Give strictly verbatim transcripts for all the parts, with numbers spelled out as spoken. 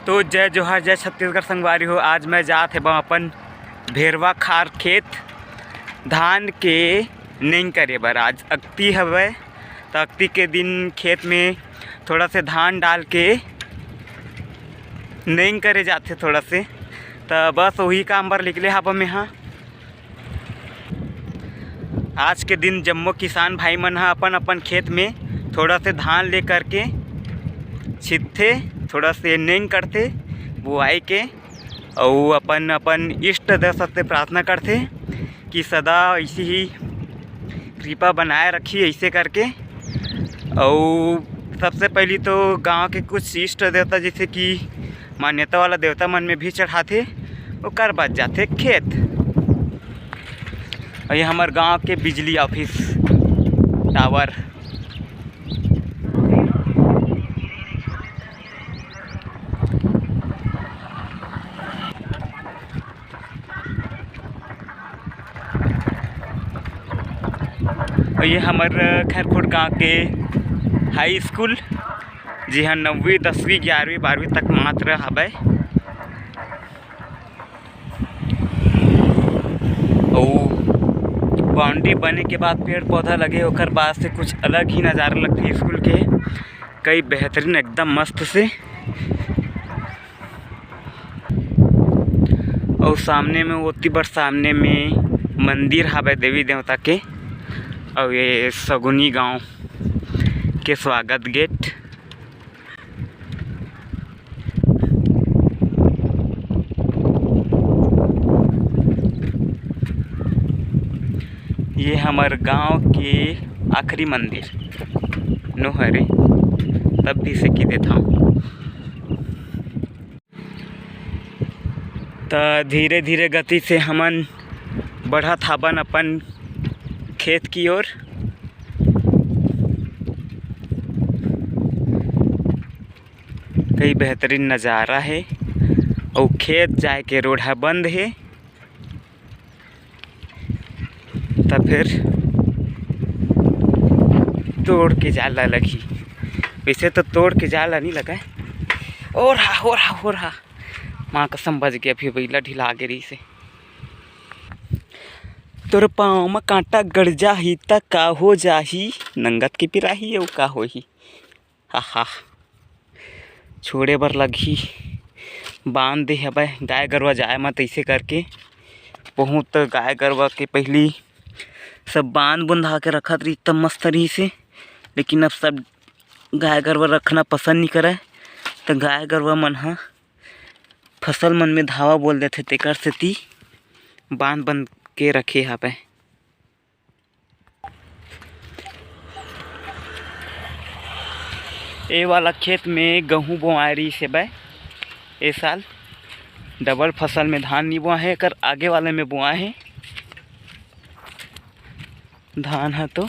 तो जय जोहार, जय छत्तीसगढ़ संगवारी हो। आज मैं जात हे अपन भेरवा खार खेत धान के नेंग करे बर। आज अक्ती हवय, त अक्ती के दिन खेत में थोड़ा से धान डाल के नेंग करे जाथे थोड़ा से। त बस वही काम बर निकले हब मैं हा। आज के दिन जम्मो किसान भाई मन ह अपन अपन खेत में थोड़ा से धान ले करके छितथे, थोड़ा से नेंग करथे बुआई के, अउ अपन अपन इष्ट देवता से प्रार्थना करथे कि सदा ऐसी ही कृपा बनाए रखी ऐसे करके। अउ सबसे पहली तो गांव के कुछ इष्ट देवता, जैसे कि मान्यता वाला देवता मन में भी चढ़ाथे, ओकर बाद जाथे खेत। और ये हमर गांव के बिजली ऑफिस टावर। और ये हमर खैरपुर गांव के हाई स्कूल, जी हाँ, नौवीं, दसवीं, ग्यारहवीं, बारहवीं तक मात्र हवय। अउ बाउंड्री बने के बाद पेड़ पौधा लगे, ओकर बाद से कुछ अलग ही नज़ारा लगथे स्कूल के। कई बेहतरीन, एकदम मस्त से। अउ सामने में, ओती बर सामने में मंदिर हावय देवी देवता के। अउ ये सगुनी गांव के स्वागत गेट। ये हमर गांव के आखिरी मंदिर नो हरे, तब भी से की देथव। त धीरे धीरे गति से हमन बढ़त हाबन अपन खेत की ओर। कई बेहतरीन नज़ारा हे, अउ खेत जाए के रोड ह बंद हे। त फिर तोड़ के जाए ला लगही। वैसे तो तोड़ के जाए ला नहीं लगा। ओ रहा, ओ रहा, ओ रहा। माँ कसम बच गया, फिर बइला ढिला गे रही से। तोर पाँव म कांटा गड़ जाही त का हो जाही? नंगत के पिराही अउ का होही? हा हा। छोड़े बर लगही। बांध दे हवय गाय गरुवा जाए म तइसे करके। बहुत गाय गरुवा के पहिली सब बांध बुंधा के रखत रहिस, तब मस्त रहिस हे। लेकिन अब सब गाय गरुवा रखना पसंद नइ करय, त गाय गरुवा मन ह फसल मन में धावा बोल देथे, तेकर सेती बांध बंध के रखे हवय। ए वाला खेत में गहूं बोआए रहिस हेबे, ए साल डबल फसल में धान नी बोआ हे, एकर आगे वाले में बोआ हे धान ह तो।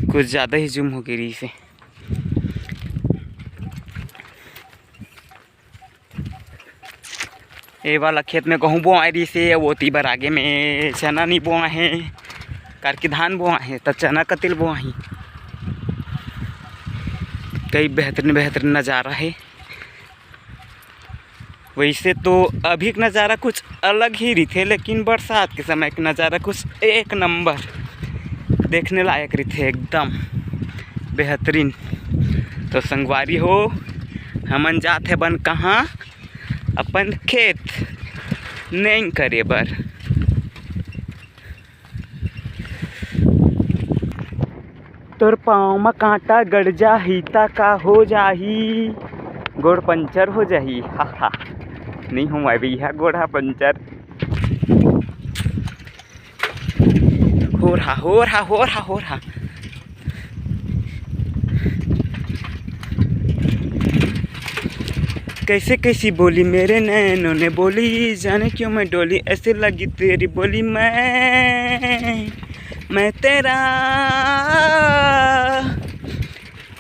कुछ ज़्यादा ही जूम हो गे रहिस हे। ए वाला खेत में गहूं बोआए रहिस हे, ओती बर आगे में चना नी बोआ हे, करके धान बोआ हे, त चना कतिल बोआ ही। कई बेहतरीन, बेहतरीन नज़ारा हे। वैसे तो अभी के नज़ारा कुछ अलग ही रहिथे, लेकिन बरसात के समय के नज़ारा कुछ एक नंबर देखने लायक रहिथे, एकदम बेहतरीन। तो संगवारी हो, हमन जात हे बन कहाँ? अपन खेत नेंग करे बर। तोर पाँव म कांटा गड़ जाही, त का हो जाही? गोड़ पंचर हो जाही। हा, हा। नहीं हो पाए भैया, गोड़ हा पंचर। हो रहा, हो रहा, हो रहा, हो रहा। कैसे कैसी बोली मेरे नैनों ने बोली, जाने क्यों मैं डोली, ऐसे लगी तेरी बोली मैं, मैं तेरा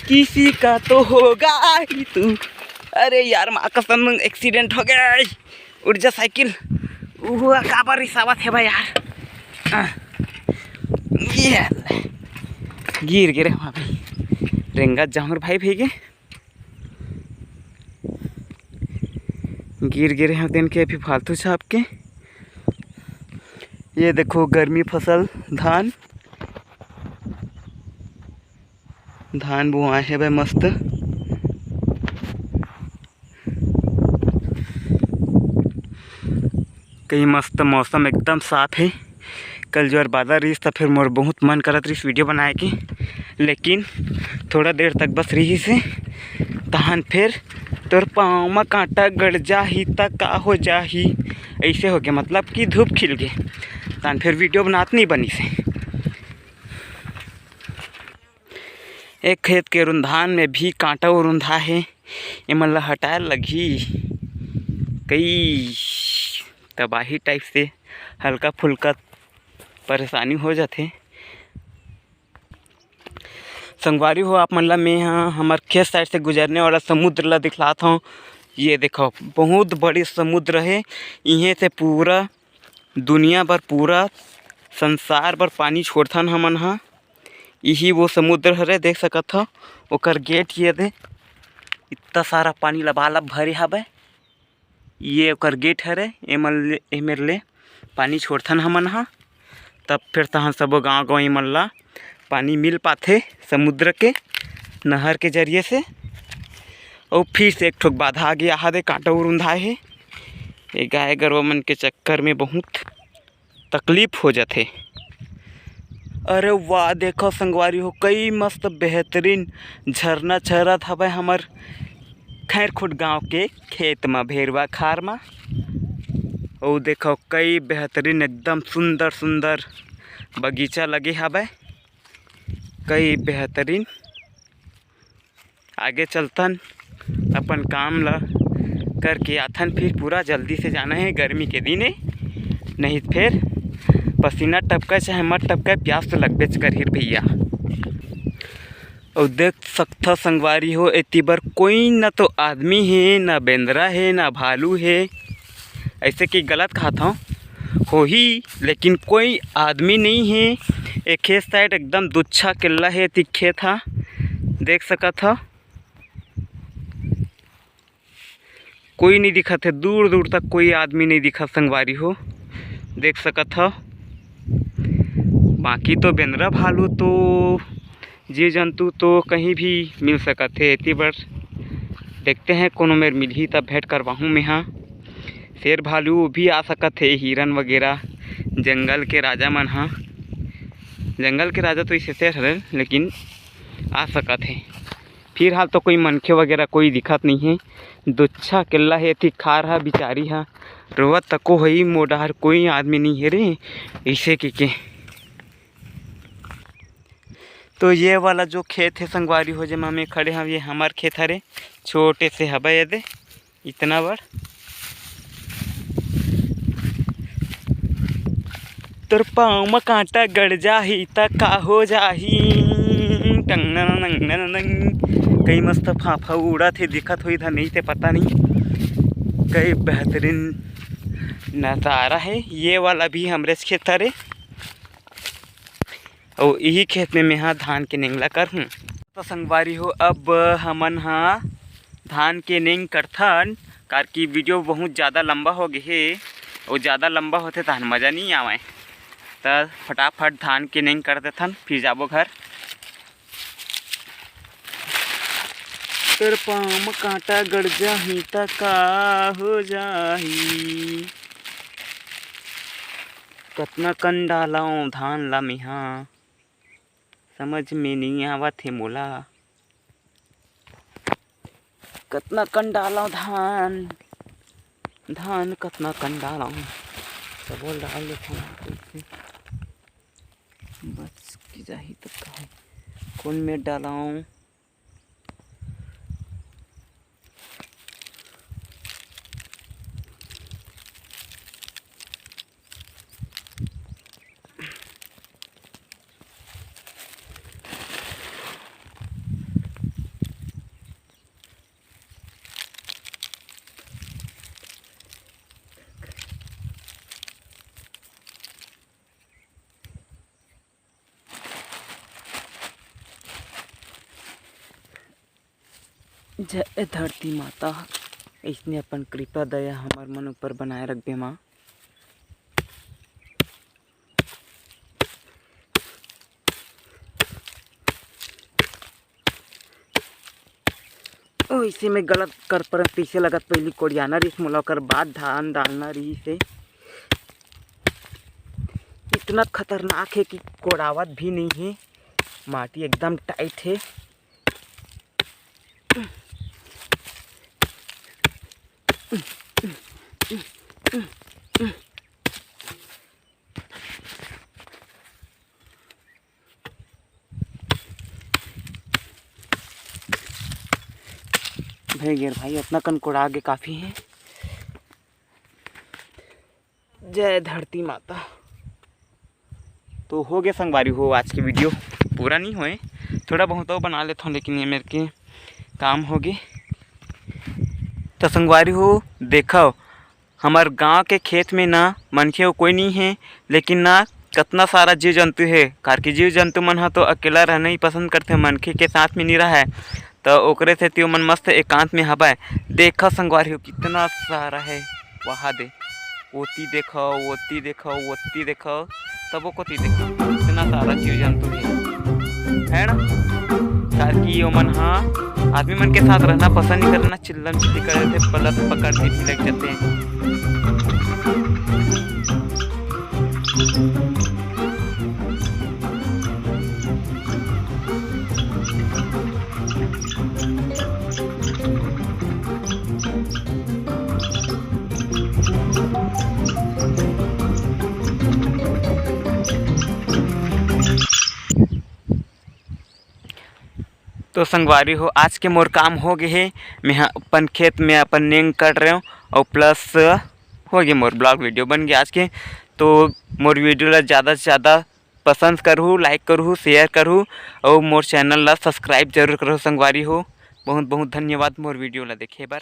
किसी का तो होगा ही तू। अरे यार, माँ कसम, एक्सीडेंट हो गया। उठ जा साइकिल, उहुआ काबर रिसावत हे भाई यार। आह, ये ले। गिर गे रे हम अभी। रेंगत जाहूं रे भाई भइगे। गिर गे रे हम तेन के अभी फालतू छाप के। ये देखो गर्मी फसल धान, धान बुआए हे भाई मस्त। कई मस्त मौसम एकदम साफ हे। कल जोर बादल रहिस त फिर मोर बहुत मन करत रहिस वीडियो बनाए के, लेकिन थोड़ा देर तक बस रहिस हे, तहन फिर तोर पाँव म कांटा गड़ जाही त का हो जाही, ऐसे हो गया, मतलब कि धूप खिल गे, तहन फिर वीडियो बनात नहीं बनिस हे। एक खेत के रुंधान में भी कांटा रुंधा हे, एमन ला हटाए लगही। कई तबाही टाइप से हल्का फुल्का परेशानी हो जाथे। संगवारी हो, आप मन ला मैं ह हमर खेत साइड से गुजरने वाला समुद्र ला दिखलात हूँ। ये देखो, बहुत बड़ी समुद्र हे। इहें से पूरा दुनिया बर, पूरा संसार बर पानी छोड़थन हमन ह। इही वो समुद्र हरे, देख सकत ह। ओकर गेट ये दे, इतना सारा पानी लबालब भरे हवे। ये ओकर गेट हरे, एमन ले, एमेर ले पानी छोड़थन हमन ह। तब फिर तहन सबो गांव गांव एमन ला पानी मिल पाथे समुद्र के नहर के जरिए से। अउ फिर से एक ठोक बाधा आगे आहा दे, कांटा रुंधाए हे। ये गाय गरवा मन के चक्कर में बहुत तकलीफ हो जाथे। अरे वाह, देखो संगवारी हो, कई मस्त बेहतरीन झरना चरत हवय हमर खैरखुट गांव के खेत म, भेरवा खार म। अउ देखो, कई बेहतरीन, एकदम सुंदर सुंदर बगीचा लगे हवय, कई बेहतरीन। आगे चलथन, अपन काम ला करके आथन, फिर पूरा जल्दी से जाना हे, गर्मी के दिन हे, नहीं फिर पसीना टपका चाहे मत टपका, प्यास तो लगबेच करही रे भैया। अउ देख सकथव संगवारी हो, एती बर कोई न तो आदमी हे, न बेंदरा हे, न भालू हे, ऐसे कि गलत कहत हव, होही, लेकिन कोई आदमी नहीं हे। एक खेत साइड एकदम दुच्छा केल्ला हे, एती खेत हा देख सकत हव, कोई नहीं दिखत हे, दूर दूर तक कोई आदमी नहीं दिखत संगवारी हो, देख सकत हव। बाकी तो बेंदरा भालू तो जीव जंतु तो कहीं भी मिल सकत हे। एती बर देखते हैं, कोनो मेर मिलही तब भेंट करवाहूँ मेहा। शेर भालू भी आ सकत हे, हिरन वगैरह, जंगल के राजा मन हा। जंगल के राजा तो इसे शेर हरे, लेकिन आ सकत हे। फिलहाल तो कोई मनखे वगैरह कोई दिखत नहीं हे। दुच्छा केल्ला हे, एती खार हा बिचारी हा रोवत तको होई, मोर डहर कोई आदमी नहीं हे रे, इसे के, के। तो ये वाला जो खेत हे संगवारी हो, जेमा मैं खड़े हव, ये हमर खेत हरे, छोटे से हबे ये दे, इतना बड़। तोर पाँव म कांटा गड़ जाही त का हो जाही? टंग नन नंग नन नंग। कई मस्त फाफा उड़त हे, दिखत होही धन नहीं ते पता नहीं। कई बेहतरीन नजारा हे। ये वाला भी हमरेच खेत हरे। अउ इही खेत में मेहा धान के नेंगला करहूँ। तो संगवारी हो, अब हमन हा धान के नेंग करथन, कार की वीडियो बहुत ज़्यादा लंबा हो गे हे, अउ ज़्यादा लंबा होथे तहन मज़ा नहीं आवय। त फटाफट धान के नेंग कर देथन, फिर जाबो घर। तोर पाँव म कांटा गड़ जाही त का हो जाही? कतना कन डालव धान ला मेहा, समझ में नइ आवत हे मोला। कतना कन डालव धान, धान कतना कन डालव, सबो ल डाल देथन। बच के जाही त का हे, कोन में डालव? जय धरती माता, अइसने अपन कृपा दया हमर मन ऊपर बनाए रखबे माँ। ओइसे मैं गलत कर पर पीछे लगत, पहली कोड़ियाना रहिस मोला, ओकर बाद धान डालना रहिस हे। इतना खतरनाक हे कि कोड़ावत भी नहीं हे, माटी एकदम टाइट हे। भे गेर भाई, अतना कन कोड़ा गे काफी हे। जय धरती माता। तो हो गे संगवारी हो, आज के वीडियो पूरा नहीं होए, थोड़ा बहुत अउ बना लेथों, लेकिन ये मेर के काम हो गे। तो संगवारी हो, देखो, हमर गांव के खेत में ना मनखे अउ कोई नहीं हे, लेकिन ना कतना सारा जीव जंतु हे, कार के जीव जंतु मन ह तो अकेला रहना ही पसंद करथे, मनखे के साथ में नहीं रहय, तो ओकरे सेती ओमन मस्त एकांत में हवय। देखा संगवारी हो, कितना सारा हे, वहा दे, ओती देखो, ओती देखो, ओती देखो, तबो कोती देखो, इतना सारा जीव जंतु हे, है ना? कार कि ओमन ह आदमी मन के साथ रहना पसंद नहीं करना, चिल्लम चिल्ली कर देथे, पलक पकड़ के भी लग जाते हैं। तो संगवारी हो, आज के मोर काम हो गे हे। मैं ह अपन खेत में अपन नेंग कट रहे हूँ और प्लस हो गए, मोर ब्लॉग वीडियो बन गया आज के। तो मोर वीडियो ला ज़्यादा से ज़्यादा पसंद करहू, लाइक करहू, शेयर करहू और मोर चैनल ला सब्सक्राइब जरूर करहू संगवारी हो। बहुत बहुत धन्यवाद मोर वीडियो ला देखे बर।